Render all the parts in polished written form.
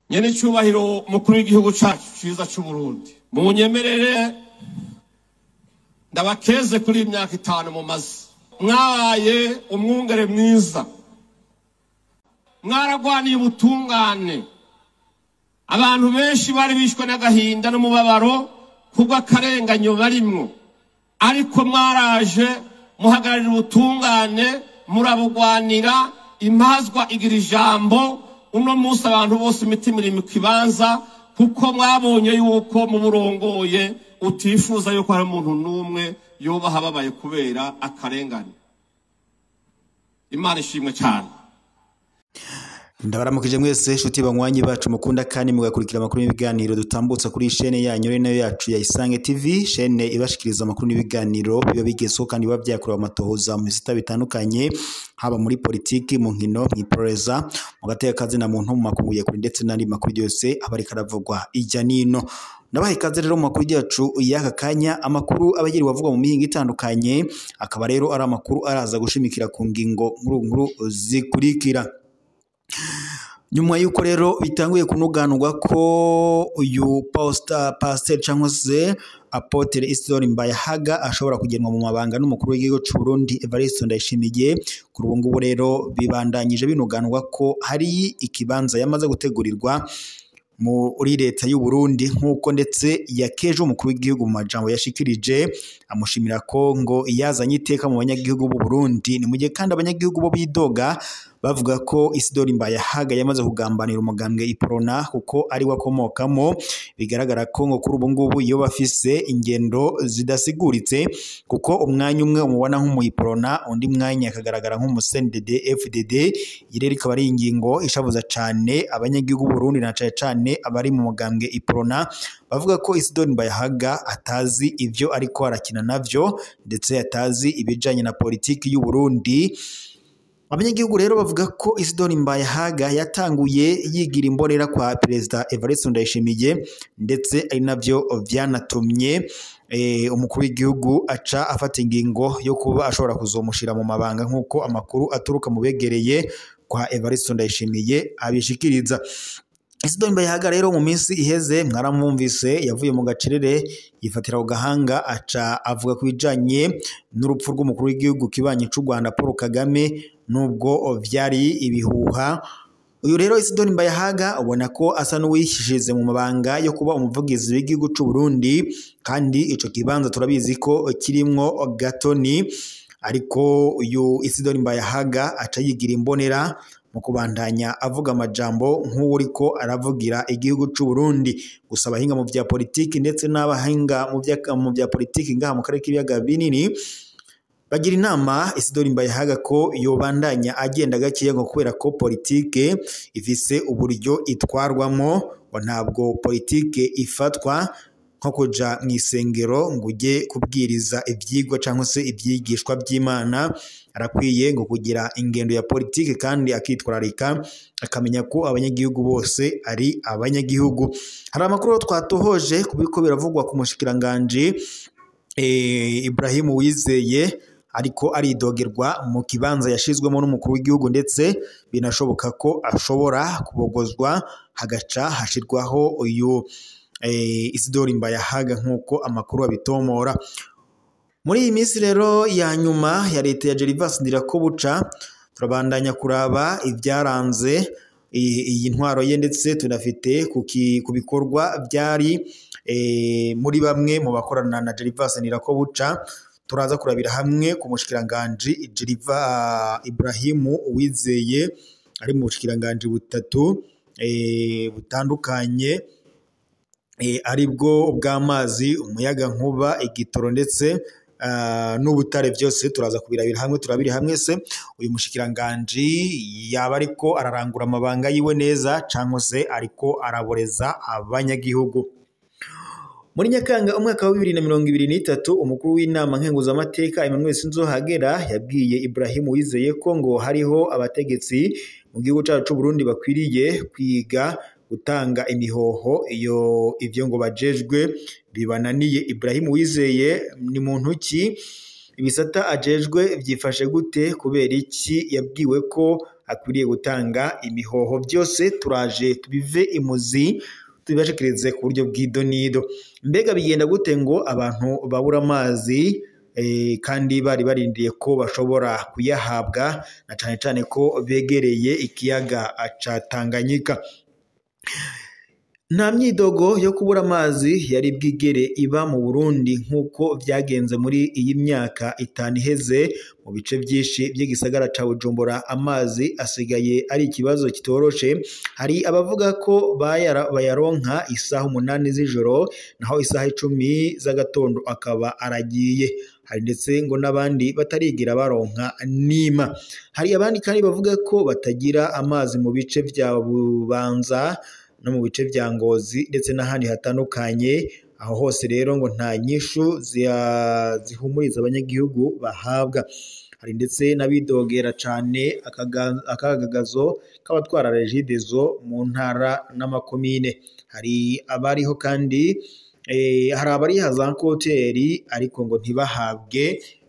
Nyene cyubahiro mukuru w'igihugu cyacu ciza cy'u Burundi, munyemerere ndabakeze kuri imyaka 5 mumaze. Mwabaye umwungere mwiza, mwaragwaniye ubutungane. Abantu benshi bari bishwe n'agahinda n'umubabaro kubw'akarenganyo barimwo, ariko mwaraje muhagararira ubutungane, murabugwanira. Impazwa igira ijambo. Uno munsi abantu bose imitima iri mu kibanza, kuko mwabonye yuko mu burongoye utifuza yuko hari umuntu n'umwe yoba ababaye kubera akarengane. Imana ishimwe cyane. Ndabaramukije mwese shuti banywanyi bacu mukunda kandi mugakurikira amakuru n'ibiganiro dutambutsa kuri chaîne yanyu ari nayo yacu ya Isange TV, chaîne ibashikiriza amakuru n'ibiganiro biba bigezeho kandi biba byakorewe amatohoza mu bisata bitandukanye, haba muri politiki, mu nkino, mw'iproreza, mu gateka na muntu, mu makungu ya kure ndetse n'andi makuru yose aba ariko aravugwa ijya nino. Nabaha ikaze rero mu makuru yacu y'aka kanya, amakuru abagiriwe avugwa mu mihingo itandukanye, akaba rero ari amakuru araza gushimikira ku ngingo nkuru nkuru zikurikira. Nyuma yuko rero bitanguye kunuganurwa ko uyu pastor cyangwa se Apotre Isidore Mbayahaga ashobora kugenwa mu mabanga n'umukuru w'igihugu cy'u Burundi Evariste Ndayishimiye, kuri ubu ngubu rero bibandanyije binuganurwa ko hari ikibanza yamaze gutegurirwa muri leta y'u Burundi, nkuko ndetse yakeje umukuru w'igihugu mu majambo yashikirije amushimira ko ngo yazanye iteka mu banyagihugu b'u Burundi. Ni mugihe kandi abanyagihugu bo bidoga bavuga ko Isidore Mbayahaga yamaze kugambanira umugambwe Iprona kuko ari wakomokamo. Bigaragara ko ngo kuri ubu ngubu iyo bafise ingendo zidasiguritse, kuko umwanya umwe umubona nk'umuyiprona, undi mwanya akagaragara nk'umu-CNDD FDD. Iyi rero ikaba ari ingingo ishavuza cane abanyagihugu b'u Burundi na cane cane abari mu mugambwe Iprona, bavuga ko Isidore Mbayahaga atazi ivyo ariko arakina navyo, ndetse atazi ibijanye na politiki y'u Burundi. Abanyagihugu rero bavuga ko Isidore Mbayahaga yatanguye yigira imborera kwa Perezida Evariste Ndayishimiye, ndetse ari navyo vyanatumye umukuru w'igihugu aca afata ingingo yo kuba ashobora kuzomushira mu mabanga, nkuko amakuru aturuka mu begereye kwa Evariste Ndayishimiye abishikiriza. Isidore Mbayahaga rero mu minsi iheze mwaramwumvise yavuye mu gacerere yifatira ku gahanga, aca avuga ku bijanye n'urupfu rw'umukuru w'igihugu kibanyi c'u Rwanda Paul Kagame, nubwo vyari ibihuha. Uyu rero Isidore Mbayahaga ubona ko asa n'uwishishize mu mabanga yo kuba umuvugizi w'igihugu c'u Burundi, kandi ico kibanza turabizi ko kirimwo Gatoni, ariko uyu Isidore Mbayahaga aca yigira imbonera mu kubandanya avuga amajambo nk'uriko aravugira igihugu c'u Burundi. Gusa abahinga mu vya politiki ndetse n'abahinga mu vya politiki ngaha mu karere k'ibiyaga binini bagira inama Isidore Mbayahaga ko yobandanya agenda gakeya, ngo kubera ko politike ifise uburyo itwarwamo, ngo ntabwo politike ifatwa nko kuja mw'isengero ngo ujye kubwiriza ivyigwa cyangwa se ivyigishwa by'Imana. Arakwiye ngo kugira ingendo ya politike kandi akitwararika, akamenya ko abanyagihugu bose ari abanyagihugu. Hari amakuru twatohoje kubiko biravugwa ku mushikiranganje Ibrahim Uwizeye, ariko aridogerwa mu kibanza yashizwemo n'umukuru w'igihugu, ndetse binashoboka ko ashobora kubogozwa hagaca hashirwaho uyu Isidore Mbayahaga nkuko amakuru abitomora. Muri iyi minsi rero ya nyuma ya leta ya Gervas Ndirakobuca, turabandanya kuraba ibyaranze iyi ntwaro ye, ndetse tunafite ku bikorwa byari muri bamwe mu bakorana na Gervas Ndirakobuca. Turaza kurabira hamwe ku mushikiranganje Ibrahim Uwizeye ari mu bushikiranganje butatu butandukanye, aribwo bw'amazi, umuyaga nkuba, igitoro ndetse n'ubutare. Byose turaza kubirabira hamwe, turabiri hamwe se uyu mushikiranganje yaba ariko ararangura amabanga yiwe neza cyangwa se ariko araboreza abanyagihugu. Muri Nyakanga umwaka wa 2023 umukuru w'inama nkenguzamateka Emmanuel Sinzohagera yabwiye Ibrahim Uwizeye ko ngo hariho abategetsi mu gihugu cyacu c'u Burundi bakwiriye kwiga gutanga imihoho iyo ivyo ngo bajejwe bibananiye. Ibrahim Uwizeye ni muntu ki? Ibisata ajejwe vyifashe gute? Kubera iki yabwiwe ko akwiriye gutanga imihoho? Byose turaje tubive imuzi, tubibashikirize ku buryo bw'idonido. Mbega bigenda gute ngo abantu babura amazi kandi bari barindiriye ko bashobora kuyahabwa, na cane cane ko begereye ikiyaga ca Tanganyika? Nta myidogo yo kubura amazi yari bwigere iba mu Burundi nk'uko vyagenze muri iyi myaka 5 iheze. Mu bice vyinshi vy'igisagara ca Bujumbura amazi asigaye ari ikibazo kitoroshe. Hari abavuga ko bayaronka isaha 8 z'ijoro, naho isaha 10 z'agatondo akaba aragiye. Hari ndetse ngo n'abandi batarigira baronka nima. Hari abandi kandi bavuga ko batagira amazi mu bice vya Bubanza no mu bice vya Ngozi ndetse n'ahandi hatandukanye. Aho hose rero ngo nta nyishu zihumuriza abanyagihugu bahabwa. Hari ndetse n'abidogera cane akagagazo k'abatwara Regideso mu ntara n'amakomine. Hari abariho kandi hari abariha za koteri ariko ngo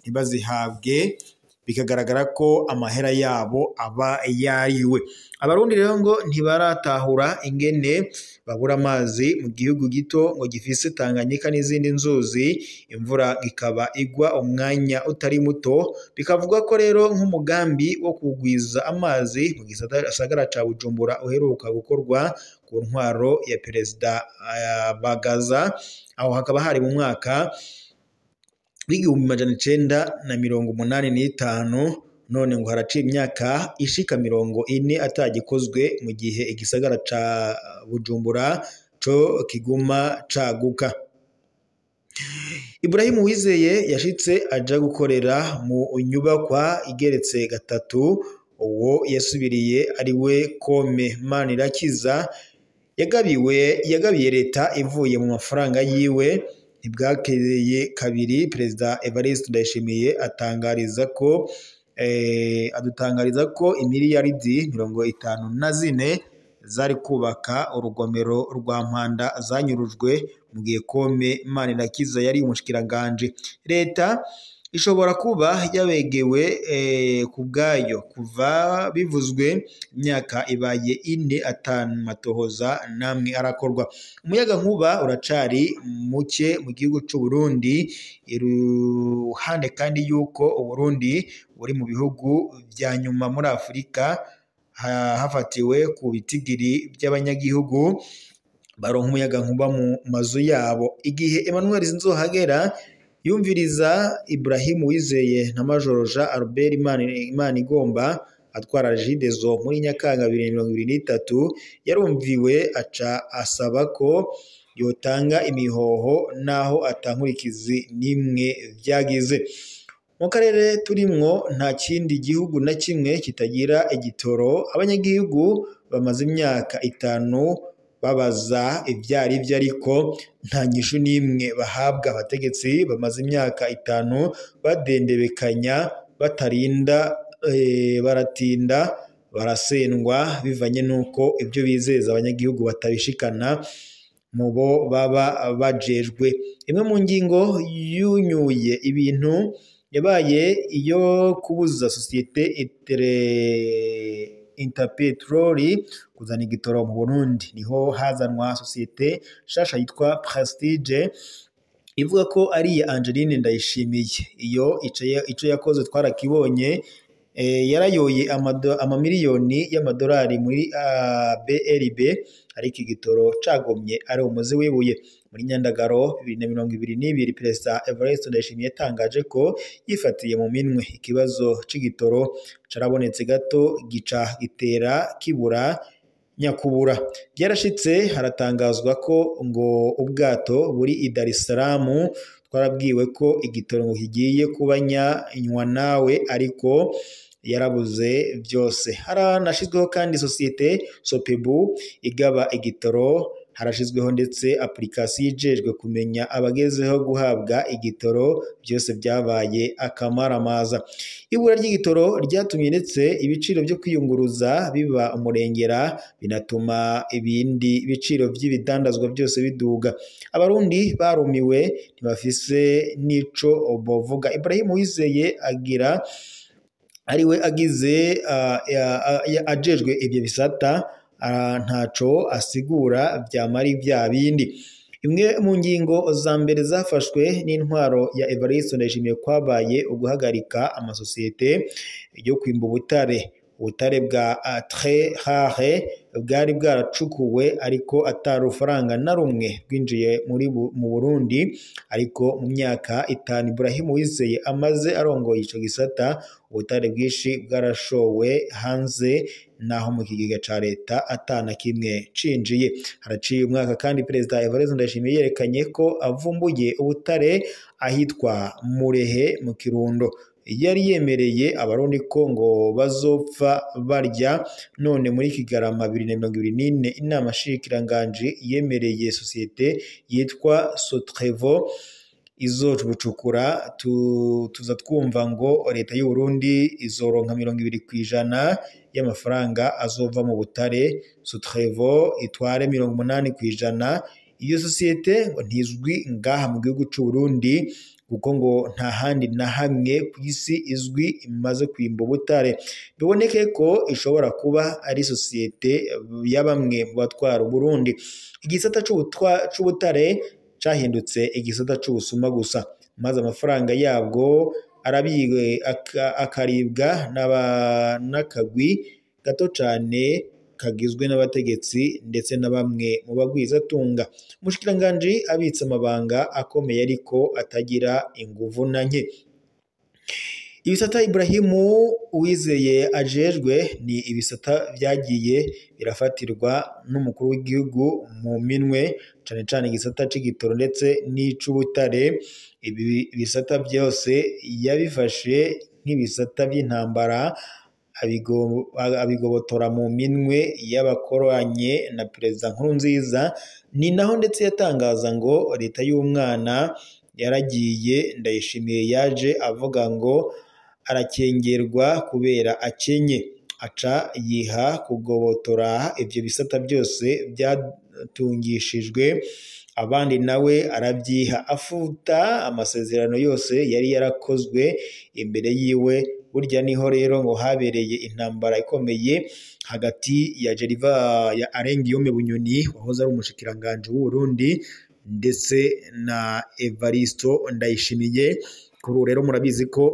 ntibazihabwe, bikagaragara ko amahera yabo aba yariwe. Abarundi rero ngo ntibaratahura ingene babura amazi mu gihugu gito ngo gifise Tanganyika n'izindi nzuzi, imvura ikaba igwa umwanya utari muto. Bikavugwa ko rero nk'umugambi wo kugwiza amazi mu gisagara ca Bujumbura uheruka gukorwa ku ntwaro ya Perezida Bagaza, aho hakaba hari mu mwaka w'1985. None ngo haraciye imyaka ishika 40 atagikozwe, mu gihe igisagara ca Bujumbura co kiguma caguka. Ibrahim Uwizeye yashitse aja gukorera mu nyubakwa igeretse 3. Uwo yasubiriye ari we Kome Manirakiza yagabiye leta ivuye mu mafaranga yiwe. Ntibwakereye kabiri Perezida Evariste Ndayishimiye adutangariza ko imiliyaridi 54 zari kubaka urugomero rwa Mpanda zanyurujwe, mu gihe Kome Manirakiza yari umushikiranganje. Leta ishobora kuba yabegewe ku bwayo kuva bivuzwe, imyaka ibaye 4 atamatohoza namwe arakorwa. Umuyaga nkuba uracari muke mu gihugu c'u Burundi, iruhande kandi yuko Uburundi buri mu bihugu vya nyuma muri Afurika hafatiwe ku bitigiri by'abanyagihugu baronka umuyaga nkuba mu mazu yabo. Igihe Emmanuel Sinzohagera yumviriza Ibrahim Uwizeye na Majoro Jean Albert Imanigomba atwara Regideso muri Nyakanga 2023, yarumviwe aca asaba ko yotanga imihoho naho atankurikizi nimwe vyagize. Mu karere turimwo nta kindi gihugu na kimwe kitagira igitoro. Abanyagihugu bamaze imyaka 5 babaza ivyari vyo, ariko nta nyishu n'imwe bahabwa. Abategetsi bamaze imyaka 5 badendebekanya, batarinda baratinda barasendwa, bivanye nuko ibyo bizeza abanyagihugu batabishikana mu bo baba bajejwe. Imwe mu ngingo yunyuye ibintu yabaye iyo kubuza sosiyete Interpetroli kuzana igitoro mu Burundi. Niho hazanwa sosiyete shasha yitwa Prestige, ivuga ko ari iya Angeline Ndayishimiye. Iyo ico yakoze twarakibonye, yarayoye amamiliyoni y'amadolari muri BRB, ariko igitoro cagomye ari umuzi wibuye. Muri Nyandagaro 2022 Perezida Evariste Ndayishimiye yatangaje ko yifatiye mu minwe ikibazo c'igitoro carabonetse gato, gica gitera kibura nyakubura. Byarashitse haratangazwa ko ngo ubwato buri i Dar es Salaam, twarabwiwe ko igitoro ngo kigiye kuba nywa nawe, ariko yarabuze byose. Haranashizweho kandi sosiyete Sopebu igaba igitoro Harashizweho ndetse application ijejwe kumenya abagezeho guhabwa igitoro, byose byabaye akamaramaza. Ibura ry'igitoro ryatumye ndetse ibiciro byo kwiyunguruza biba umurengera, binatuma ibindi biciro by'ibidandazwa byose biduga. Abarundi barumiwe, ntibafise n'ico bovuga. Ibrahim Uwizeye agira ariwe agize ajejwe ibyo bisata, ntaco asigura vyamara vya bindi. Imwe mu ngingo za mbere zafashwe n'intwaro ya Evariste Ndayishimiye kwabaye uguhagarika amasosiyete yo kwimba ubutare. Ubutare bwa très rare bwari bwaracukuwe ariko atari urufaranga na rumwe rwinjiye mu Burundi, ariko mu myaka 5 Ibrahim Uwizeye amaze arongoye ico gisata, ubutare bwinshi bwarashowe hanze, naho mu kigega ca leta atana kimwe cinjiye. Haraciye umwaka kandi Perezida Evariste Ndayishimiye yerekanye ko avumbuye ubutare ahitwa Murehe mu Kirundo. Yari yemereye Abarundi ko ngo bazopfa barya, none muri Kigarama 2024 inama nshikiranganji yemereye sosiyete yitwa Sotrevo izobucukura. Tuza twumva ngo leta y'u Burundi izoronka 20% y'amafaranga azova mu butare, Sotrevo itware 80%. Iyo sosiyete ngo ntizwi ngaha mu gihugu c'u Burundi, kuko ngo nta handi na hamwe ku isi izwi imaze kwimba ubutare. Biboneke ko ishobora kuba ari sosiyete ya bamwe mu batwara Burundi. Igisata c'ubutare cahindutse igisata c'ubusuma gusa, maze amafaranga yabwo akaribwa n'akagwi gato cane kagizwe n'abategetsi ndetse na bamwe mu bagwizatunga. Umushikiranganji abitse amabanga akomeye ariko atagira inguvu na nke. Ibisata Ibrahimu Uwizeye ajejwe ni ibisata vyagiye birafatirwa n'umukuru w'igihugu mu minwe, cane cane igisata c'igitoro ndetse n'ic'ubutare. Ibi bisata byose yabifashe nk'ibisata by'intambara, abigobotora mu minwe y'abakoranye na Perezida Nkurunziza. Ni naho ndetse yatangaza ngo leta y'umwana yaragiye, Ndayishimiye yaje avuga ngo arakengerwa kubera akenye, aca yiha kugobotora ivyo bisata byose byatungishijwe abandi, nawe arabyiha, afuta amasezerano yose yari yarakozwe imbere yiwe. Burya niho rero ngo habereye intambara ikomeye hagati ya Jeriva ya Arengiyome Bunyoni wahoze ari umushikiranganje w'u Burundi ndetse na Evaristo Ndayishimiye. Kuri ubu rero murabizi ko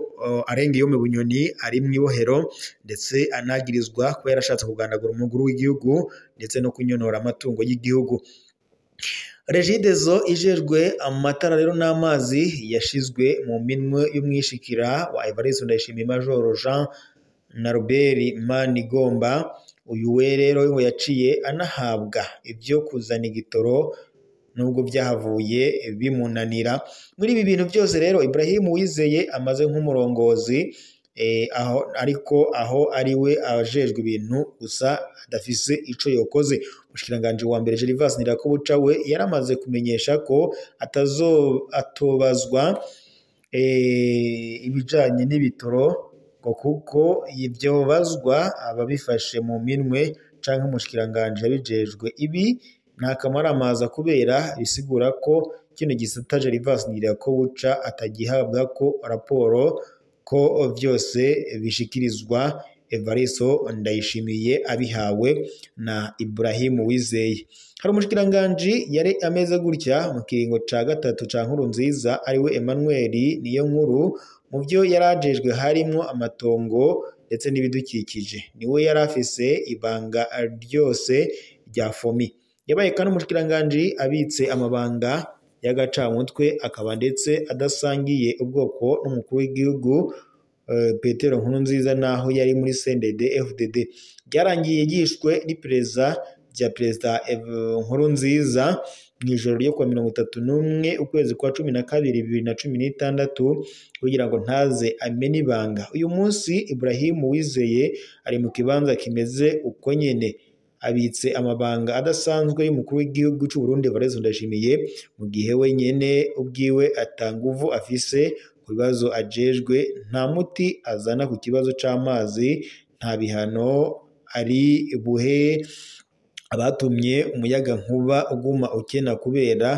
Arengiyome Bunyoni ari mu ibohero ndetse anagirizwa kuba yarashatse kugandagura umukuru w'igihugu ndetse no kunyonora amatungo y'igihugu. Regideso ijejwe amatara rero n'amazi yashizwe mu minwe y'umwishikira wa Evariste Ndayishimiye Major Jean na Robert Manigomba. Uyu we rero ngo yaciye anahabwa ibyo kuzana igitoro nubwo byahavuye bimunanira. Muri ibi bintu byose rero Ibrahim Uwizeye amaze nk'umurongozi, aho ariko aho ari we abajejwe ibintu gusa adafise ico yokoze. Umushikiranganje wa mbere Gervas Ndirakobuca we yaramaze kumenyesha ko atobazwa ibijanye n'ibitoro, ngo kuko ivyo bazwa ababifashe mu minwe canke umushikiranganje yabijejwe. Ibi nta kamaramaza kubera bisigura ko kino gisata Gervas Ndirakobuca atagihabwa ko raporo, ko vyose bishikirizwa Evaristo Ndayishimiye abihawe na Ibrahim Uwizeye. Hari umushikiranganji yari ameze gutya mu kiringo ca gatatu ca Nkurunziza, ariwe Emmanuel Niyonkuru. Mu vyo yarajejwe harimwo amatongo ndetse n'ibidukikije. Niwe yari afise ibanga ryose rya FOMI. Yabaye kandi umushikiranganji abitse amabanga y'agacamutwe, akaba ndetse adasangiye ubwoko n'umukuru w'igihugu Petero Nkurunziza naho yari muri CNDD FDD. Byarangiye yishwe n'iperereza rya Perezida Nkurunziza mu ijoro ryo kuwa 31 ukwezi kwa 12 2016 kugira ngo ntaze amene ibanga. Uyu munsi Ibrahim Uwizeye ari mu kibanza kimeze uko nyene, Abitse amabanga adasanzwe y'umukuru w'igihugu c'u Burundi Evariste Ndayishimiye, mu gihe we nyene ubwiwe atanguvu afise ku bibazo ajejwe. Nta muti azana ku kibazo c'amazi, nta bihano ari buhe abatumye umuyaga nkuba uguma ukena kubera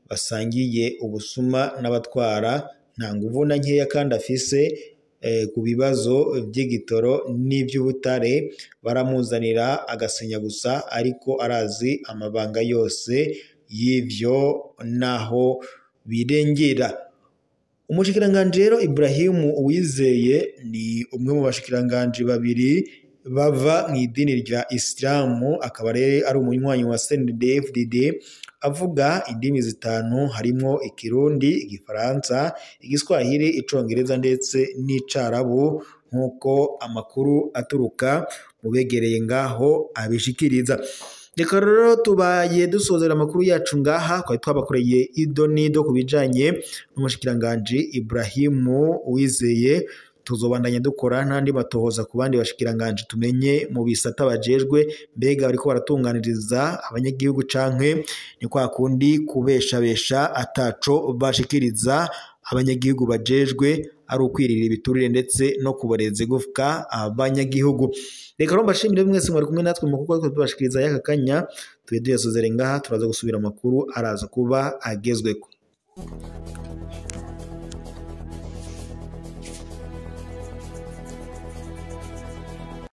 basangiye ubusuma n'abatwara. Nta nguvu na nkeya kandi afise ku bibazo vy'igitoro n'ivy'ubutare, baramuzanira agasenya gusa, ariko arazi amabanga yose y'ivyo naho birengera. Umushikiranganji rero Ibrahim Uwizeye ni umwe mu bashikiranganji babiri bava mu idini rya Islamu, akaba rero ari umunywanyi wa CNDD-FDD, avuga indimi zitanu harimwo Ikirundi, Igifaransa, Igiswahili, Icongereza ndetse n'Icarabu, nk'uko amakuru aturuka mu begereye ngaho abishikiriza. Reka rero tubaye dusozera amakuru yacu ngaha, twari twabakoreye ido n'ido ku bijanye n'umushikiranganji Ibrahim Uwizeye. Tuzobandanya dukora n'andi matohoza ku bandi bashikiranganji, tumenye mu bisata bajejwe mbega bariko baratunganiriza abanyagihugu canke ni kwa kundi kubeshabesha ataco bashikiriza abanyagihugu bajejwe, ari ukwirira ibiturire ndetse no kuboreza igufwa abanyagihugu. Reka rero mbashimire mwese mwari kumwe natwe mu kuko tubashikiriza y'aka kanya, tube duyasozere ngaha, turaza gusubira amakuru araza kuba agezweko.